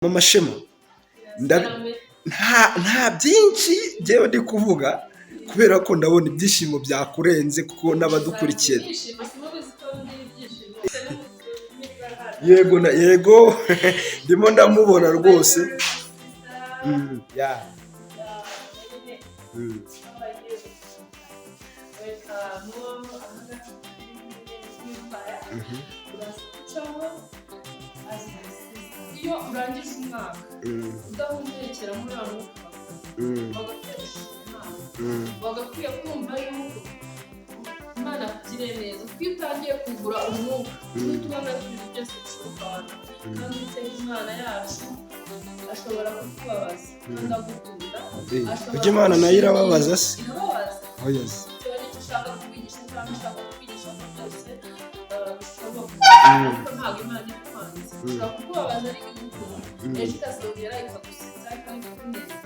Mama Shema, nta byinshi njyewe ndi kuvuga kubera ko ndabona ibyishimo byakurenze kuko n'abadukurikiye. Yego yego, ndimo ndamubona rwose. Yeah. Iyo urangije umwaka udahumekera muri wa mwuka, wagakwiye gushima Imana, wagakwiye kumva yuko Imana yakugiriye neza, kuko iyo utangiye kugura umwuka uhita ubona ko ibintu byose bishoboka abantu. Kandi Uwiteka Imana yacu ashobora kukubabaza kandi agukunda. Ujya Imana nayo irababaza se? Irababaza. Oya se. Bitewe n'icyo ushaka kukwigisha cyangwa ushaka kukwigisha ko byose bishoboka, ariko ntabwo Imana ikwanze. Ishobora kukubabaza ariko igukunda, ejo ikazongera ikagusetsa kandi ikakunezeza.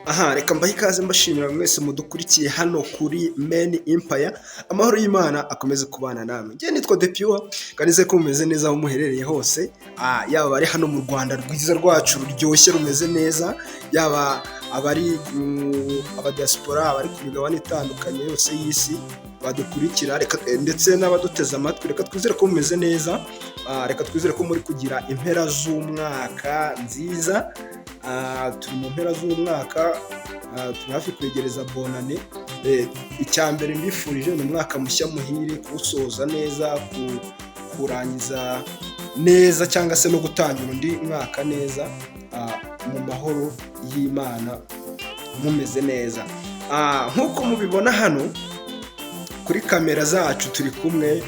Aha reka mbahe ikaze, mbashimira mwese mudukurikiye hano kuri Men Empire. Amahoro y'Imana akomeze kubana namwe. Njye nitwa The Pure, kandi nizeye ko mumeze neza aho muherereye hose, yaba abari hano mu Rwanda rwiza rwacu ruryoshye rumeze neza, yaba abari aba diaspora, abari ku migabane itandukanye yose y'isi badukurikira, reka ndetse n'abaduteze amatwi, reka twizere ko mumeze neza, reka twizere ko muri kugira impera z'umwaka nziza. Turi mu mpera z'umwaka, turi hafi kwegereza bonane. Icya mbere mbifurije ni umwaka mushya muhire, kuwusoza neza, kurangiza neza cyangwa se no gutangira undi mwaka neza, mu mahoro y'Imana mumeze neza. Nk'uko mubibona hano kuri kamera zacu turi kumwe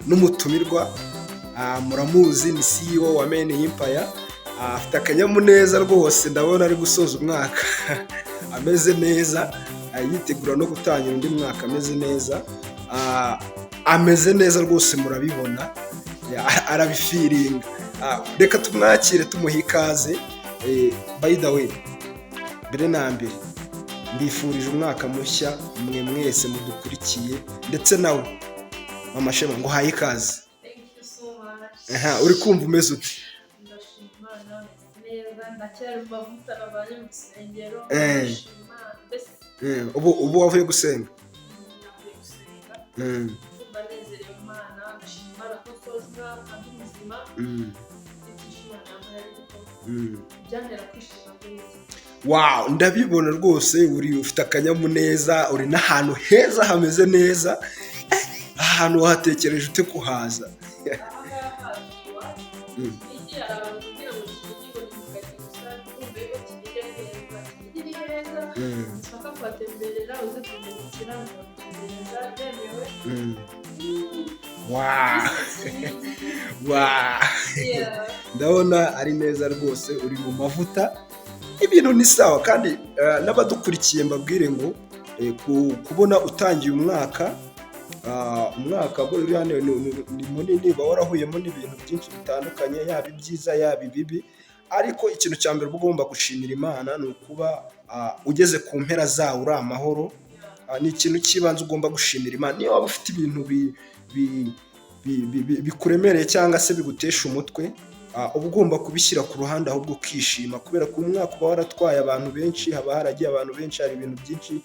n'umutumirwa, muramuzi, ni CEO wa Men Empire. Afite akanyamuneza rwose, ndabona ari gusoza umwaka ameze neza, yitegura no gutangira undi mwaka ameze neza. Ameze neza rwose, murabibona, arabifiringa. Reka tumwakire tumuhe ikaze. By the way, mbere na mbere mbifurije umwaka mushya mwe mwese mudukurikiye, ndetse nawe Mama Shema ngo uhaye ikaze. Thank you so much. Aha, uri kumva umeze ute? Ndashima Imana, meze neza, ndacyari mu mavuta navanye mu rusengero. Ndashima Imana mbese. Ubu wavuye gusenga? Navuye gusenga, ndumva nezerewe Imana, ndashima Imana ko nsoje umwaka ndi muzima. Ibyinshi Imana yampaye ariko byantera kwishima byinshi. Wow, ndabibona rwose, uri ufite akanyamuneza, uri n'ahantu heza hameze neza. Ahantu wahatekereje ute kuhaza? Aha ngaha iwacu, Kinigi, hari abantu kugira ngo Kinigi ngo ni mu Ngagi gusa, kumva yuko Kinigi ari heza. Ushaka kuhatemberera, uze kunyandikira, nzagutembereza, biremewe. Wow. Yeah. Ndabona ari neza rwose, uri mu mavuta, ibintu ni sawa. Kandi n'abadukurikiye mbabwire ngo kubona utangiye umwaka, umwaka buriya ni munini, uba warahuyemo n'ibintu byinshi bitandukanye, yaba ibyiza, yaba ibibi, ariko ikintu cya mbere uba ugomba gushimira Imana ni ukuba ugeze ku mpera zawo uri amahoro. Ni ikintu cy'ibanze ugomba gushimira Imana. Niyo waba ufite ibintu bikuremereye cyangwa se bigutesha umutwe, uba ugomba kubishyira ku ruhande, ahubwo ukishima, kubera ko umwaka uba waratwaye abantu benshi, haba haragiye abantu benshi, hari ibintu byinshi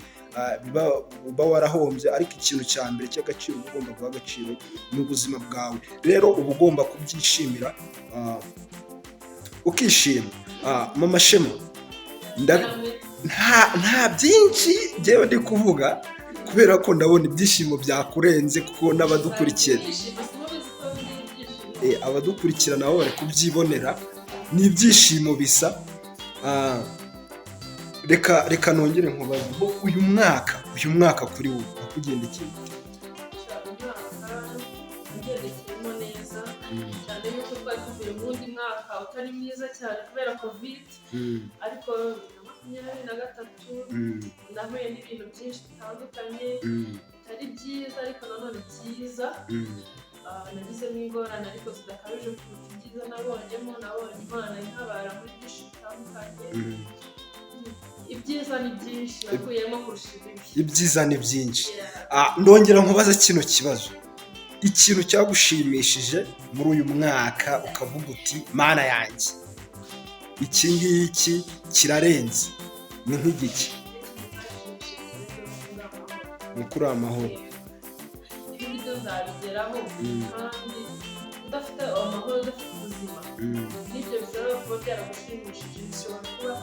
uba warahombye, ariko ikintu cya mbere cy'agaciro uba ugomba guha agaciro ni ubuzima bwawe. Rero uba ugomba kubyishimira, ukishima. Mama Shema, nta byinshi njyewe ndi kuvuga, kubera ko ndabona ibyishimo byakurenze, kuko n'abadukurikiye abadukurikira nabo bari kubyibonera, ni ibyishimo bisa. Reka nongere nkubaze ngo uyu mwaka kuri wowe wakugendekeye gute? Umwaka ugendekeyemo neza cyane, yuko twari tuvuye mu wundi mwaka utari mwiza cyane kubera COVID, ariko 2023 nahuye n'ibintu byinshi bitandukanye bitari byiza, ariko nanone byiza. Nagizemo ingorane ariko zidakabije kuruta ibyiza nabonyemo. Nabonye Imana intabara muri byinshi bitandukanye. Ibyiza ni byinshi nakuyemo kurusha ibibi. Ibyiza ni byinshi. Yeah. Ndongera nkubaze kino kibazo: ikintu cyagushimishije muri uyu mwaka, ukavuga uti: "Mana yanjye, iki ngiki kirarenze", ni nk'igiki? Ni kuri amahoro. Ibindi byo nzabigeraho. Kandi udafite amahoro, udafite ubuzima, n'ibyo bishobora kuba byaragushimishije bishobora kuba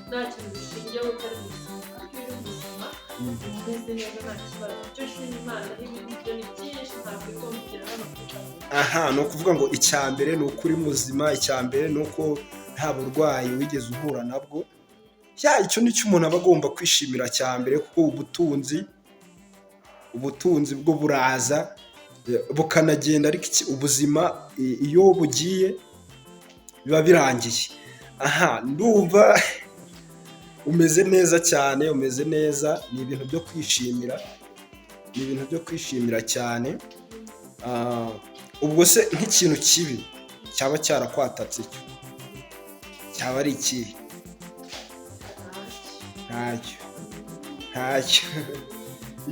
nta kintu bishingiyeho utari muzima, ariko iyo uri muzima, umeze neza, nta kibazo. Icyo nshima Imana, n'ibindi byo ni byinshi, ntabwo igomba kugera hano kuri kamera. Aha, ni ukuvuga ngo icya mbere ni uko uri muzima, icya mbere ni uko nta burwayi wigeze uhura nabwo. Ya, icyo ni cyo umuntu aba agomba kwishimira cya mbere, kuko ubutunzi bwo buraza, bukanagenda, ariko ubuzima iyo bugiye biba birangiye. Aha, ndumva umeze neza cyane, umeze neza, ni ibintu byo kwishimira, ni ibintu byo kwishimira cyane. Ubwo se nk'ikintu kibi cyaba cyarakwatatse, cyo cyaba ari ikihe? Ntacyo, ntacyo.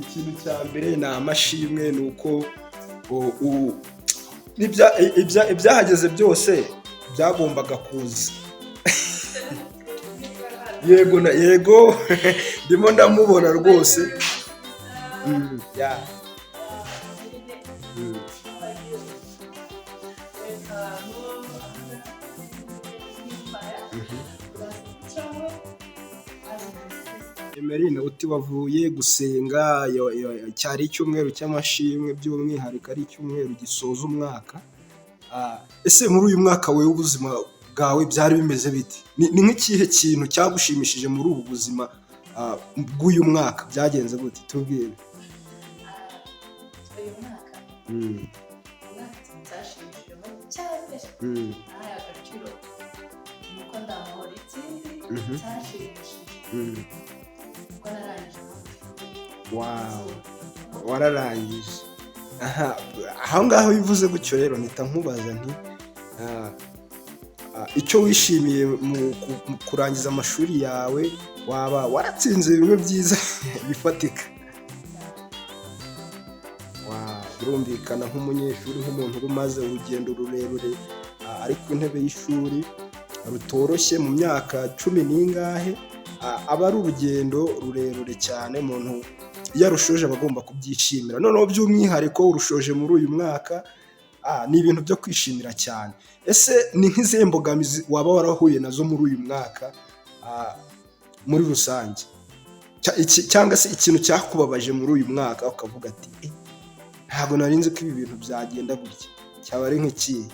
Ikintu cya mbere ni amashimwe, ni uko ibyahageze byose byagombaga kuza. Yego, yego, ndimo ndamubona rwose. Ya. Emeline, uti wavuye gusenga, cyari icyumweru cy'amashimwe, by'umwihariko ari icyumweru gisoza umwaka. Ese muri uyu mwaka wewe ubuzima bwawe byari bimeze bite? Ni nk'ikihe kintu cyagushimishije muri ubu buzima bw'uyu mwaka? Byagenze gute? Tubwire. Uyu mwaka, umwaka ikintu cyashimishijemo cya mbere nahaye agaciro ni uko ndamahoro. Ikindi cyashimishije, uko narangije amashuri. Wow, wararangije. Aha, aho ngaho bivuze gutyo rero mpita nkubaza nti icyo wishimiye mu kurangiza amashuri yawe, waba waratsinze bimwe byiza bifatika? Wow, birumvikana, nk'umunyeshuri, nk'umuntu uba umaze urugendo rurerure ari ku ntebe y'ishuri rutoroshye mu myaka cumi n'ingahe, aba ari urugendo rurerure cyane. Umuntu iyo arushoje aba agomba kubyishimira, noneho by'umwihariko urushoje muri uyu mwaka, ni ibintu byo kwishimira cyane. Ese ni nk'izihe mbogamizi waba warahuye nazo muri uyu mwaka muri rusange, cyangwa se ikintu cyakubabaje muri uyu mwaka ukavuga ati: "Eh, ntabwo nari nzi ko ibi bintu byagenda gutya", cyaba ari nk'ikihe?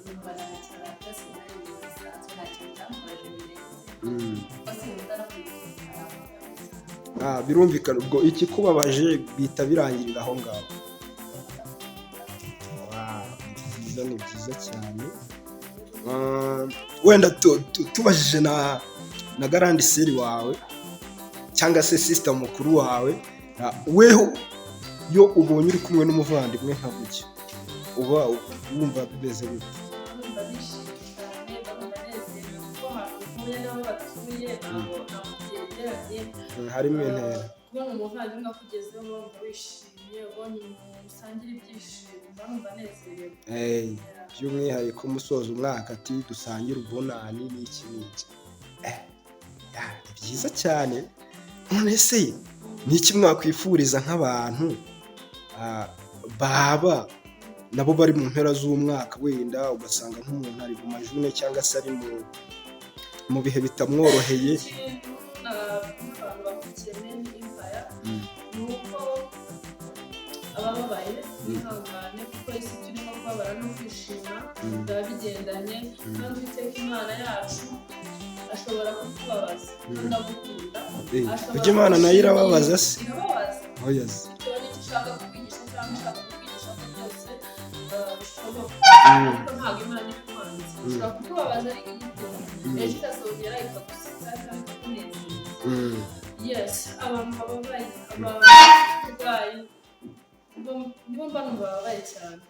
Numva nta kintu, byose byari ibintu bisanzwe, nta kintu cyambabaje birenze. Kuko sinkunda no kwibuka, arampamagara. Ah, birumvikana, ubwo ikikubabaje bihita birangirira aho ngaho. Wow, ni byiza, ni byiza cyane. Ah, wenda tubajije na grande sœur wawe cyangwa se sister mukuru wawe, weho iyo ubonye uri kumwe n'umuvandimwe nka gutya, uba wumva bimeze gute? Numva nishimye cyane, ndumva nezerewe kuko ahantu ntuye n'aho batuye ntabwo byegeranye. Harimo intera. Kubona umuvandimwe akugezeho wumva wishimye, ubonye umuntu usangira ibyishimo, mba numva nezerewe. By'umwihariko musoza umwaka ati dusangire ubunani n'iki n'iki. Ya, ni byiza cyane. None se ni iki mwakwifuriza nk'abantu baba nabo bari mu mpera z'umwaka, wenda ugasanga nk'umuntu ari mu majune cyangwa se ari mu bihe bitamworoheye? Ikintu nabwira abantu bakurikiye Men Empire ni uko abababaye bihangane, kuko isi turimo kubabara no kwishima biba bigendanye, kandi Uwiteka Imana yacu ashobora kukubabaza kandi agukunda. Ashobora Ujya Imana nayo irababaza se? Irababaza. Oya se. Bitewe n'icyo ishaka kukwigisha cyangwa ishaka kukwigisha ko byose bishoboka, ariko ntabwo Imana iba ikwanze. Ishobora kukubabaza ariko igukunda, ejo ikazongera ikagusetsa cyangwa ikakunezeza. Yes, abantu bababaye, abantu bafite uburwayi, nibo mba numva bababaye cyane.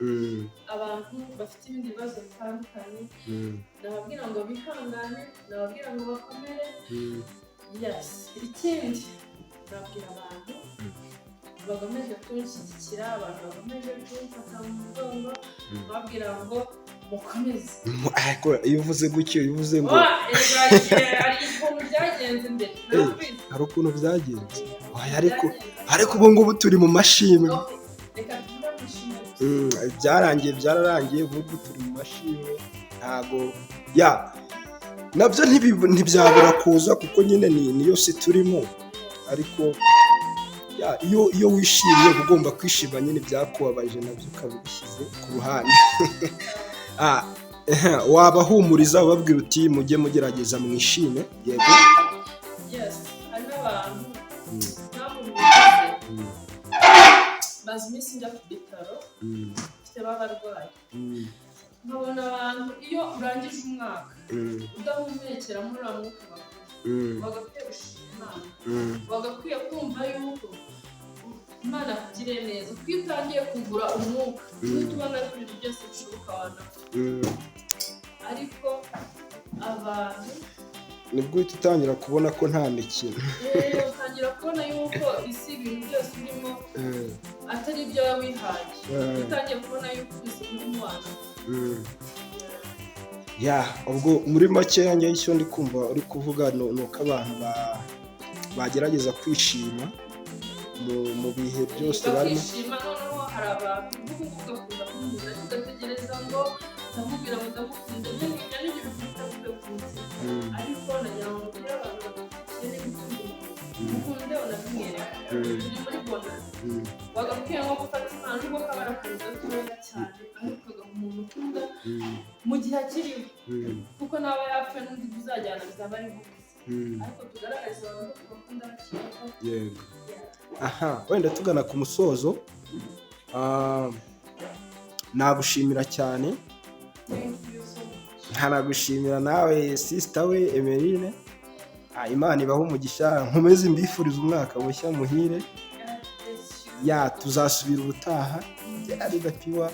Abantu bafite ibindi bibazo bitandukanye, nababwira ngo bihangane, nababwira ngo bakomere. Yes, ikindi nabwira abantu bakomeje kunshyigikira, abantu bakomeje kumfata mu mugongo, babwira ngo mukomeze. Ariko iyo uvuze gutyo, iyo uvuze ngo Wa, erega hari ukuntu byagenze mbere, ntabwo hari ukuntu byagenze. Oya, ariko ubu ngubu turi mu mashimwe. Reka tuvuge amashimwe gusa. Byarangiye, byararangiye, ubu ngubu turi mu mashimwe. Ntago ya nabyo ntibyabura kuza, kuko nyine ni niyo si turimo. Ariko ya, iyo wishimye uba ugomba kwishima nyine, ibyakubabaje nabyo ukaba ubishyize ku ruhande. Wabahumuriza ubabwira uti mujye mugerageza mwishime, yego. Yes, hari n'abantu ntabwo mubizi, maze iminsi njya ku bitaro, mfite b'abarwayi, nkabona abantu iyo urangije umwaka udahumekera muri uriya mwuka bakora, bagakwiye gushima Imana, bagakwiye kumva yuko Imana yakugiriye neza, kuko iyo utangiye kugura umwuka uhita ubona ko ibintu byose bishoboka, wanapfa. Ariko abantu Nibwo uhita utangira kubona ko nta mikino. Utangira kubona yuko isi, ibintu byose urimo atari ibyo wihaye. Utangiye kubona yuko ubuzima urimo wanapfa. Ya, ubwo muri make yanjye icyo ndi kumva uri kuvuga ni uko abantu bagerageza kwishima mu bihe byose barimo. Bakishima. Noneho hari abantu nk'ubu ngubu ugakunda kumuza, ariko ugategereza ngo ndamubwira ngo ndamukunda, ibyo ngibyo nibyo bikubita bivuye ku mutima. Ariko nagira ngo mbwire abantu badukurikiye, niba ukunda umuntu, mukunde unabimwereka. Turi muri bonus. Wagakwiye nko gufata impano, nubwo kaba ari akantu gatoya cyane, ariko ukagaha umuntu ukunda mu gihe akiriho, kuko naba yapfuye n'undi uzajyana bizaba ari nk'ubusa. Ariko tugaragariza abantu ko tubakunda bakiriho. Yego. Aha wenda tugana ku musozo, nagushimira cyane. Thank you so much. Nkanagushimira nawe sister we Emeline. Imana ibahe umugisha, nkomeze mbifuriza umwaka mushya muhire. God bless you. Ya, tuzasubira ubutaha. Ari Dapiwa.